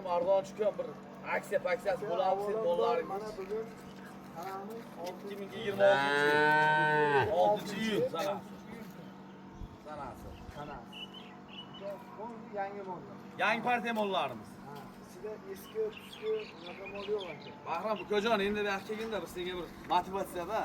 ham arzon tushgan, bir aksiya paksiyasi bo'ladimi sen mollaring? Mana bugun sanamiz. 2026 6-iyun sanasi. Sanasi. Sanasi. Bu yangi mollar. Yangi partiya mollarimiz. Ha, ichida eski, puski unaqa mol yo'q aka. Bahrom ukajon, endi bu yoqqa kelganda bir senga bir motivatsiyada.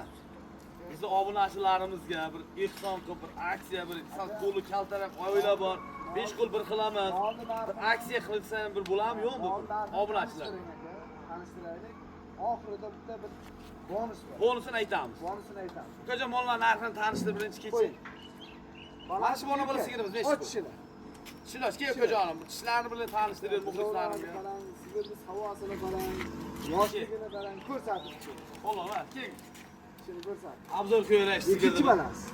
Bizni obunachilarimizga bir ehson qilib, bir aksiya, bir sal qo'li kaltaroq oila bor. 5 qo'l bir xil emas. Molni narxi Bir aksiya qilsa ham bir bo'ladimi, yo'qmi Mol narxini obunachilar? Tanishtiring aka, tanishtiraylik. Oxirida bitta bir bonus bor. Bonusini aytamiz. Bonusini aytamiz. Ukajon, mollar narxini tanishtir birinchi kecha. Qo'ying. Mana shu bola bola sigirimiz nechi Och pul? tishini. Shilosh, kel ukajonim, tishlarini bilan tanishtirib muxlislarimga. Qarang, sigirni savosini qarang, yoshligini qarang, ko'rsatib tushing. Bo'ladi, kel. Tishini ko'rsatib. Obzor ko'ylash Ikkinchi sigirni. balasi.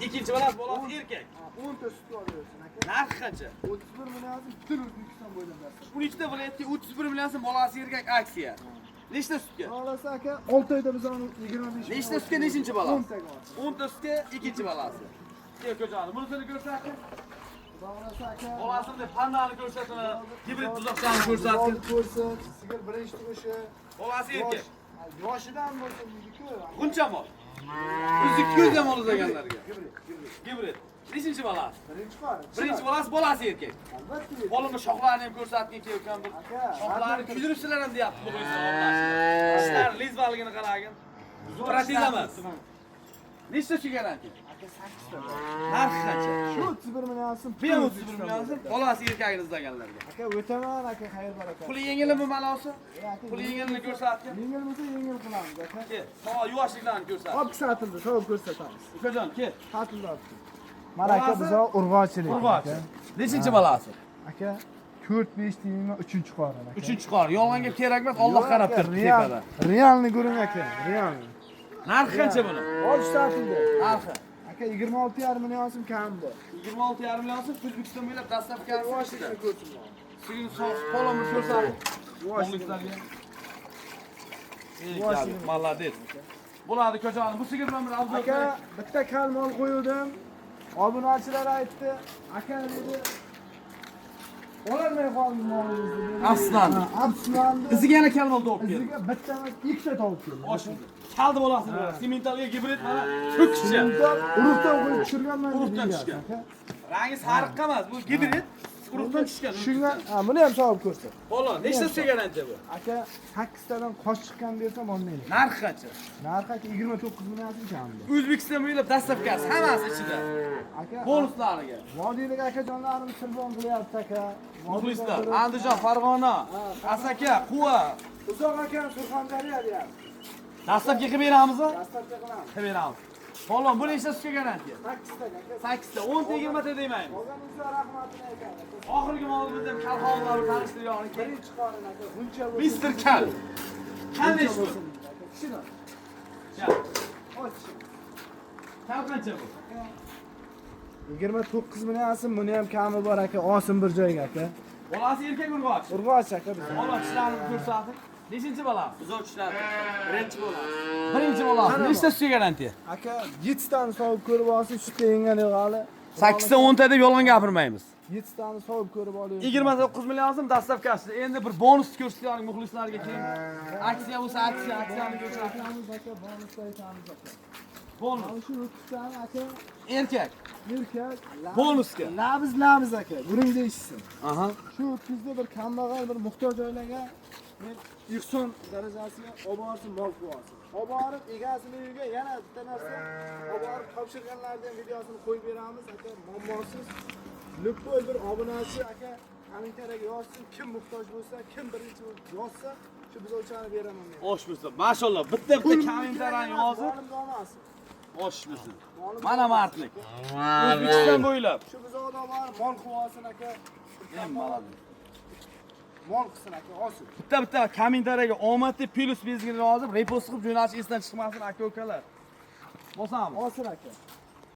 Ikkinchi balasi, bolasi erkak. Ha, 10 ta sut olaversin aka. Narxi qancha? 31 million butun O'zbekiston bo'ylab dastur. 12 ta viloyatga 31 million so'm, bolasi erkak, aksiya. Nechta sutga? Xohlasa aka, 6 oyda biz uni 25. Nechta sutga, nechinchi balasi? 10 taga olamiz. 10 ta sutga, ikkinchi balasi. Kel ukajonim, bunisini ko'rsatgin. Xudo xohlasa aka. Bolasini deb pandani ko'rsatma, gibrid buzoqchani ko'rsatgin. Buzoqni ko'rsin, sigir birinchi tug'ishi. Bolasi erkak. Yoshidan bo'lsin deydi-ku. G'uncha mol. O'zi ko'z ham mol deganlarga. Gibrid, gibrid. Gibrid. Nechinchi balasi? Birinchi qori. Birinchi bolasi, bolasi erkak. Albatta. Qo'limni shoxlarini ham ko'rsatgin kelgan bir. Aka, Shoxlarini kuydiribsizlar ham deyapti muxlislar obunachilar. Tishlari lizvaligini qaragin. Protez emas. Nechta tushgan aka? Aka, 8 ta. Narxi qancha? Shu 31 million so'm. Bu ham 31 million so'm, bolasi erkagini izlaganlarga. Aka, o'taman aka, xayr baraka. Puli yengilmi malosi? Aka, Puli yengilini ko'rsatgin. Yengil bo'lsa yengil qilamiz aka. Kel, sog' yuvoshliklarni ko'rsat. Olib sotildi, sovib ko'rsatamiz. Ukajon, kel. Sotildi olib. Mana aka, buzoq urg'ochilik. Urg'ochi. Nechinchi balasi? Aka, 4-5 deyman, 3-qorin aka. Uchinchi qor. Yolg'on gap kerak emas, Alloh qarab turibdi tepada. Realni ko'ring aka, realni. Narxi qancha buni? Olib sotildi. Narxi Aka, 26,5 million so'm kam bor. 26,5 million so'm, O'zbekiston bo'ylab доставка si. Yuvoshligini ko'rsin. Suyuni sog' polonni ko'rsatib. Yuvoshligini. Muxlislarga. Молодец. Bo'ladi ukajonim, bu sigir bilan bir obzor. Aka, bitta kal mol qo'yuvdim. Obunachilar aytdi, aka dedi. Ololmay qoldim molingizni dedi. Afsuslandi. Ha, afsuslandi. Iziga yana kalmol to'p keldi. Iziga bitta emas, ikkita tovuq keldi. Osh. Kaldi bolasi. Sementalga gibrid mana cho'kishcha. Urug'dan qo'yib tushirganman. Urug'dan deyapti, tushgan. aka. Rangi sariq emas, bu gibrid. Urug'dan tushgan. Shunga, ha, buni ham sovib ko'rsat. Bola, nechta sutga garantiya bu? Aka, 8 tadan qoch chiqqan bersam olmaydi. Narxi qancha? Narxi aka, 29 million so'm kamdi. O'zbekiston bo'ylab доставка si hammasi ichida. Aka, Bonuslariga. Vodiylik akajonlarimiz telefon qilyapti aka. Muxlislar, Andijon, Farg'ona, Asaka, Quva. Uzoq akam Surxondaryo deyapti. Доставка qilib beramizmi? Доставка qilamiz. Qilib beramiz. Polvon, bu nechta sutga garantiya? 8 ta aka. 8 ta, 10 ta, 20 ta demaymiz. Olganingizga rahmatini aytadi. Oxirgi molimizni ham kalxonlarni tanishtirib yoring. Birinchi qorin aka, g'uncha bo'lsin. Mister Kal. Kal G'uncha nechta? bo'lsin aka. Tishini. Kal. Och tishini. Kal qancha bu? 29 million so'm, buni ham kami bor aka, osin bir joyga aka. Bolasi erkak, urg'ochi. Urg'och aka biz. Bola tishlarini ko'rsatib. Nechinchi bolasi? Buzoq tishlari. Birinchi bolasi. Birinchi bolasi. Nechta sutga garantiya? Aka, 7 tani sovib ko'rib olsin, sutda yengani yo'q hali. 8 ta, 10 ta deb yolg'on gapirmaymiz. 7 tani sovib ko'rib oling. 29 million so'm доставка si. Endi bir bonus ko'rsatib muxlislarga keyin. Aksiya bo'lsa aksiya, aksiyani ko'rsatib. Aytamiz aka, bonusda aytamiz aka. Bonus. Mana shu 30 tani aka, Erkak. Erkak. Bonusga. Labiz labiz aka, buringda eshitsin. Aha. Shu 30da bir kambag'al, bir muhtoj oilaga men ehson darajasiga olib borsin, mol qilib olsin. Olib borib egasini uyiga, yana bitta narsa, olib borib topshirganlarni ham videosini qo'yib beramiz aka, muammosiz. Любой bir obunachi aka kommentariyaga yozsin, kim muhtoj bo'lsa, kim birinchi bo'lib yozsa, shu buzovchani beraman men. Osh bo'lsin. Mashalloh, bitta bitta kommentariyani yozib, Molimni olmasin. Osh bo'lsin. Molimni Mana olmasin. mardlik. O'zbekiston bo'ylab. Shu buzovni olib borib mol qilib olsin aka. Eng молодец. Mol qilsin aka, olsin. Bitta bitta kommentariyaga omad deb plyus belgisini yozib, repost qilib jo'natish esdan chiqmasin, aka ukalar. Bosamiz. Olsin aka.